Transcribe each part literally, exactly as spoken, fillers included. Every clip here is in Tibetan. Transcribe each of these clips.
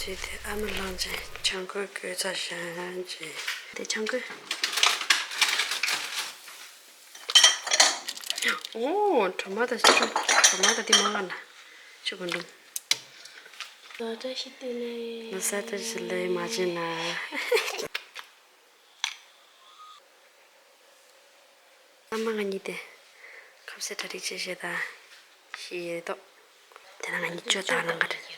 དེ་དེ་ཨ་མ་ལངས་ཅན་ཆང་ཁོལ་བསྐོལ་ཚར་ཤག་ཅེ། དེ་ཆང་ཁོལ། ཨོ། གྲོ་མ་དང་ཆུ། གྲོ་མ་དང་དེ་མང་ང་ན་ཆུ་གོ་འདུམ། ལོ་བཀྲ་ཤིས་བདེ་ལེགས། ལོ་གསར་བཀྲ་ཤིས་བདེ་ལེགས། མ་བྱེད་ན། ཨ་མ་ང་གཉིས་དེ་ཁ་ཟས་གྲ་སྒྲིག་བྱེད་བྱེད་ད་ཤི་ཡེ་ཏོ། དེ་ན་ང་གཉིས་ཅོ་ད་ལང་ག་རེད།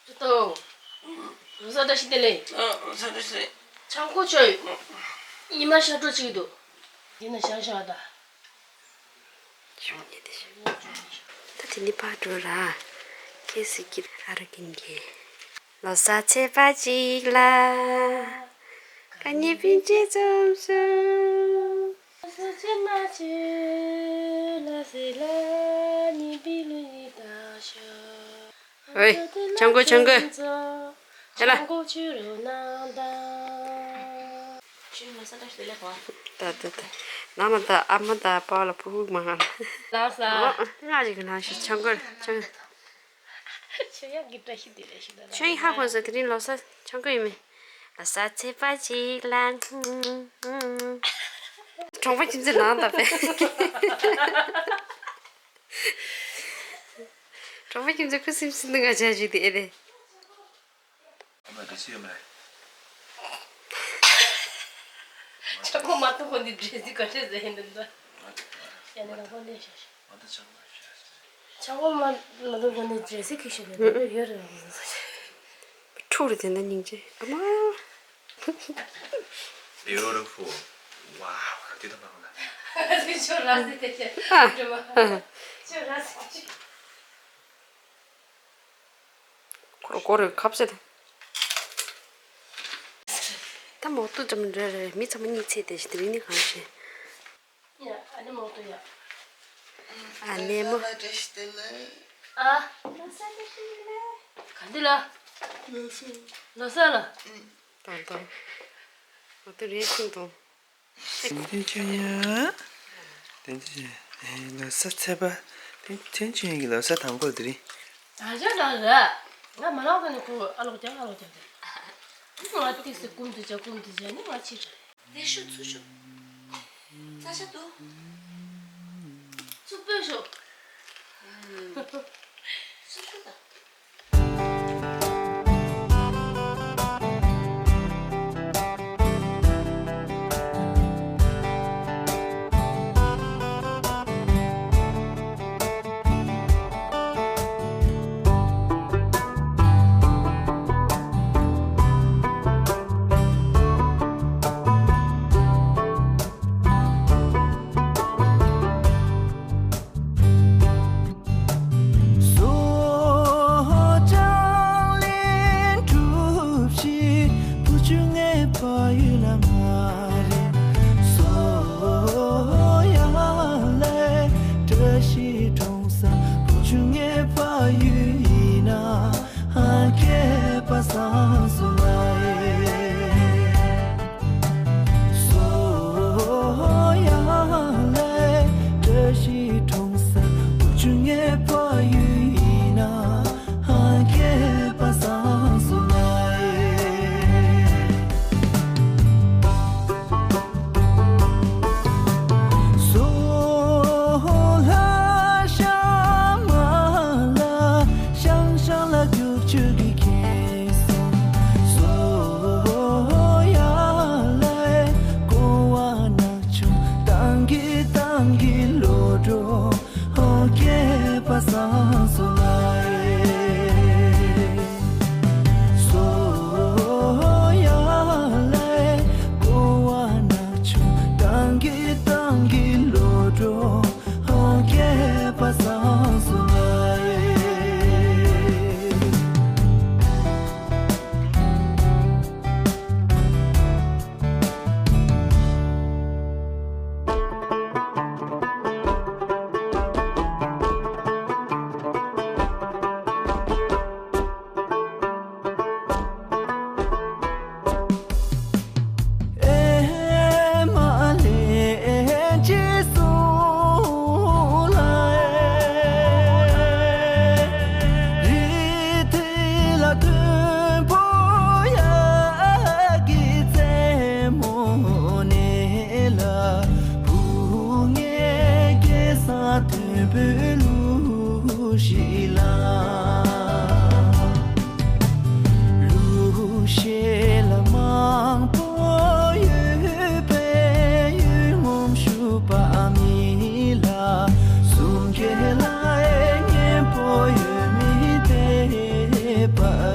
ཅོ་ཏོ། ལོ་གསར་བཀྲ་ཤིས་བདེ་ལེགས། ཨ། ལོ་གསར་བཀྲ་ཤིས་བདེ་ལེགས། ཆང་ཁོ་ཆོས། ཉི་མ་ཤར་འགྲོ་ཅིག་འདུག་འདི་ན་ཤར་ཤར་ད། ད་དེ་ནི་ཕར་འགྲོ་ར། ཁྱེད་སི་ཀི་ཨ་ར་ཀིན་གི། ལོ་གསར་ཚེས་པ་གཅིག་ལ། ཀ་ཉི་པིན་ཅི་ཙུམ་ཙུམ། ལོ་གསར་ཚེས་པ་གཅིག་ལ་སི་ལ་ཉི་པི་ལུ་ཉི་ད་ཤོ། ཨོའི། ཆང་ཁོལ་ཆང་ཁོལ། ཡ་ལ། ཆང་ཁོལ་ཆུ་རུ་ནང་ད། ཆུ་ལ་ས་བཀྲ་ཤིས་བདེ་ལེགས་གོ། ད་ད་ད། ན་མ་ད་ཨ་མ་ད་པ་ལ་ཕུ་ཕུ་མ་ང་ལ། ལ་ས། ཨོ། ང་ཞིག་གི་ན་ཞིག་ཆང་ཁོལ་ཆང་། ཆུ་ཡག་གི་བཀྲ་ཤིས་བདེ་ལེགས་ཤིག་ད། ཆུ་ཡིག་ཧ་གོ་ས་དེ་རིང་ལོ་གསར་ཆང་ཁོལ་ཡིན་མེད། ལོ་གསར་ཚེས་པ་གཅིག་ལ། གྲོང་པ་ཁྱིམ་མཚེས་ནང་ད་པས། གྲོགས་པོ་ཁྱིམ་ཚང་ཁུ་སིམ་སིམ་འདུག་ང་ཆ་ཞིག་དེ་ཨེ་རེད། ཨ་མ་འདྲེ་སི་ཡོད་མ་རེད། ཆག་སྒོ་མ་གཏོགས་ཁོ་འདི་འདྲེ་སི་ག་འདྲེ་ཟེར་ཡིན་འདུག་ད། ཡ་ནི་ལ་ཁོ་ལས་ཤ་ཤ། ཆག་སྒོ་མ་མ་གཏོགས་ཁོ་འདི་འདྲེ་སི་ཁི་ཤི་རེད་འདུག་ཡོད་རེད། ཕྲུག་རེད་དེ་འདྲ་སྙིང་རྗེ་ཨ་མ། Beautiful. Wow. ཁ་ཏི་ད་མ་ཁོ་ན། ཁྱོད་ར་སི་དེ་ཆེ། ཨ། ཁྱོད་ར་སི་དེ་ཆེ། ཁོ་ར་ཁོ་རེ་ཁབ་སེ་ད། ད་མོ་ཏུ་ཙམ་རེ་རེ་མི་ཚང་མ་གཉིད་ཚད་དེ་ཞིག་དེ་རིང་ནི་གང་ཞེ། ཡ། ཨ་ནེ་མོ་ཏུ་ཡ། ཨ་ནེ་མོ། ཨ། ག་འདི་ལ། ལོ་གསར་ལ། དང་དང་། ང་ཏུ་རེ་ཤིང་དང་། དེ་ཚོ་ཡ། དེ་ཚོ་ཡ། ཨེ། ལོ་གསར་ཚེས་པ། དེ་ཚན་ཆུང་གི་ལོ་གསར་དང་པོ་དེ་རིང་། ད་ཆ་ད་ར། ང་མ་ལག་ད་ནི་ཁོ་ཨ་ལོག་ཀྱང་ཨ་ལོག་ཀྱང་དེ། ང་ཏིག་སེ་ཀུམ་དུ་ཅ་ཀུམ་དུ་ཅ་ནི་ང་ཅི་རེད། ལས་ཤོག་ཚུར་ཤོག་ས་ཆ་འདུག་ཚུར་སྤོས་ཤོག་ཚུར་ཤོག་ད། མེད་པ།